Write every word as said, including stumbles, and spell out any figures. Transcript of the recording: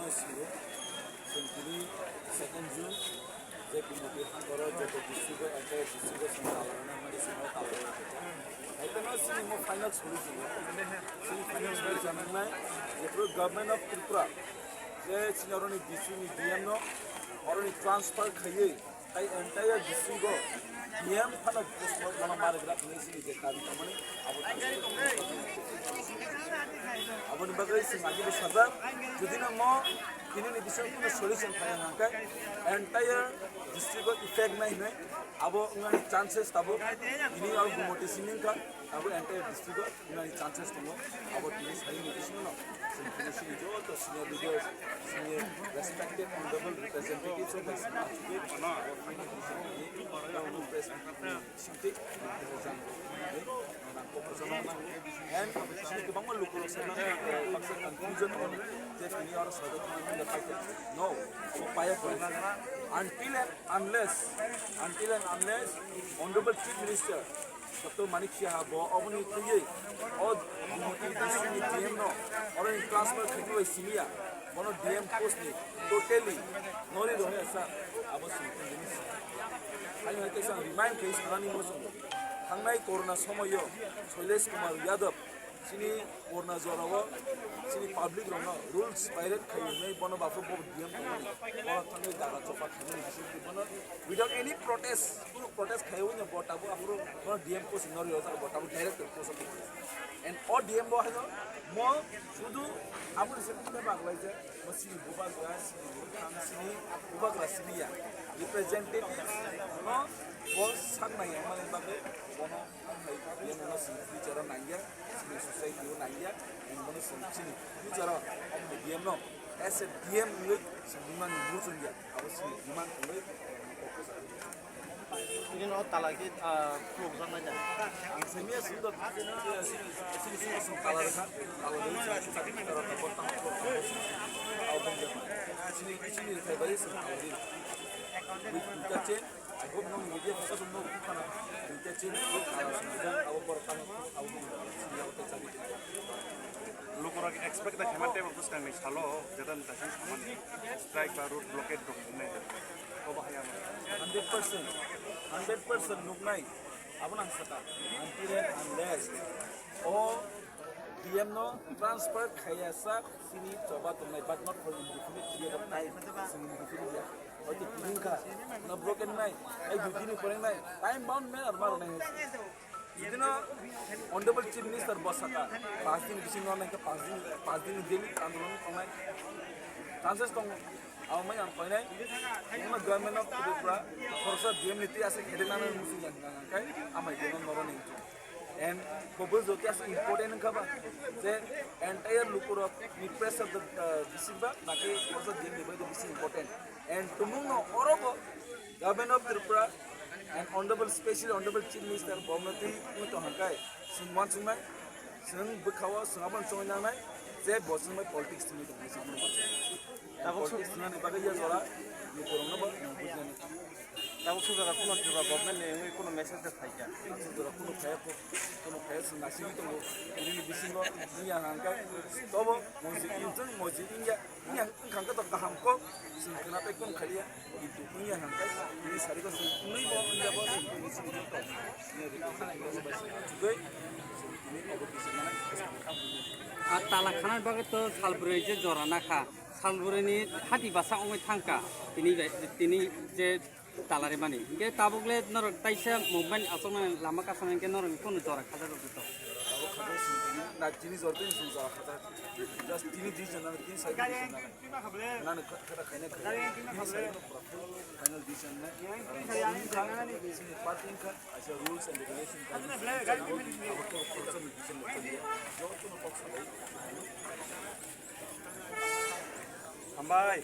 Sini, sini second June, je Gumoti Hangkoro joto district o, entire district o sini talarana mani sini talarana khaijak. Haikhe no sini mo final solution, sini final solution nangnai, je Government of Tripura, je sini oroni district ni D M no oroni transfer khaiwi, tai entire district o D M phano post mortem mano marigra hinwi sini je dabi tongmani abo. Aboni bagwi sing agi bo sajak, jodi no mo tini ni bising kuno solution phaiya hwnkhe entire district o effect nai hinwi abo wngnani chances tabuk tini o Gumoti simi wngkha. Abo entire district o wngnani chances tongo. Abo tini sai ni bisingo no chwng tini sini joto senior leaders, senior respected honorable representatives of the state, abo final decision ni press meet ni bisingtwi and sini kwbangma lukurok sai mano, baksa confusion tongo je tini oro sajak thangma mungya paikha. No, abo paiya koi. Until and unless, until and unless honorable chief minister Doctor Manik Saha bo oboni twiwi o Gumoti district ni D M no oroni transfer khaikhe bai simiya, bono D M post ni totally nori rohya sa, abo sini tongmani sini. Haino hai kaisa remind khai sanani muchungo, thangnai corona somoyo Shailesh Kumar Yadav chini corona jorao chini public rokno rules violate khai wngnai, bono baphuru bo D M tongmani, bono thangwi daga chopa khaimani bisingtwi bono without any protest, kunu protest khaiwi no bo tabuk aphuru bono D M post no rwjak, bo tabuk director post o tongmani. And o D M bo haino mo sudu aboni se kunu baglaijak, mo sini bubagra, sini bubagra sini ya, representative no bo saknai mani bagwi bono. Omo hai D M no chwng future o nangya, chini society o nangya, and bono chwng chini future o omo hai D M no as a D M wngwi chwng nungmani muchungya, abo chini demand wngwi. Ini no tala khe, ah, khulukjaknai da. Ang simi ya sundor, chini sundor sung tala rekha, tala rekha, chini chakri tala rekha, botang khuluk tala rekha, abo bongya. Chini, chini rekhai bai chwng tala rekha. With interchange, I hope no media focus no khana. Media change ko khana sumjang abo bor khana abo bor sumjang ko chabi. Lukurok expect da khaimani tei bwskangni salo jeta ni taisang samani strike ba road blockade rok wngnai. Kobo haya ma. Hundred percent, hundred percent nuknai. Abo nang saka. Until and unless o D M no transfer khaiya sak sini choba tongnai, but not for indefinite period of time. Sini indefinite ya. Oito kiring kha, na broken nai, ai dui din ni poreng nai, time bound manner maro nai. Jodi no honorable chief minister bo saka, pas din bisingo nai kha, pas din, pas din daily andolon tongnai. Chances tong, abo mai ang koinai. Government of Tripura, khoroksa D M ni twi aswk khede nang nang muchung jani nang nang kai, amai D M no noro ni. And bo bo joto aswk important wngkha ba je entire lukurok ni pressure the, uh, bising ba naki also din ni bai the bising important. And tumung no oro bo Government of Tripura and Honorable, special Honorable Chief Minister Bhumati Muto Hangkai sung wan sung nai, sung bwkha o sung abon sung nang nai je bo sung bai politics tumi tong nai sung. Tabuk su- politics nani bagwi ya jora ni korong no bo nang bujnani. Tabuk sujak kuno Tripura government ni wngwi kuno message rok phaikha. Sujak kuno phaya ko, kuno phaya se nasing tongo. Ini ni bisingo ini yang angka. Tobo moji injeng moji ingya, ingya angka to kaham ko. Sing kena pe kun khalia. Itu ingya angka. Ini sari ko sing ini bo ingya bo sing ini sing to. Ini di ko sing ini ba sing juga. Sing ini obo di sing mana. A tala khana bagwi to salbroi je jora nakha. Salbroi ni hati basa ongwi thangka. Tini bai, tini je Talarimani. Hingke tabuk le norok taisa movement asokmani lama kasana hingke norok ni kunu jora khajak rok to. Abo khajak sini tini, na tini jor tini sini jora khajak. Just tini decision na, tini side decision na. Na na khata khaina khaina. Tini side no pura final decision na. Sini kha, sini party kha, aisa rules and regulation kha. Abo to khoroksa ni decision na. Joto no kok salai. Hambai.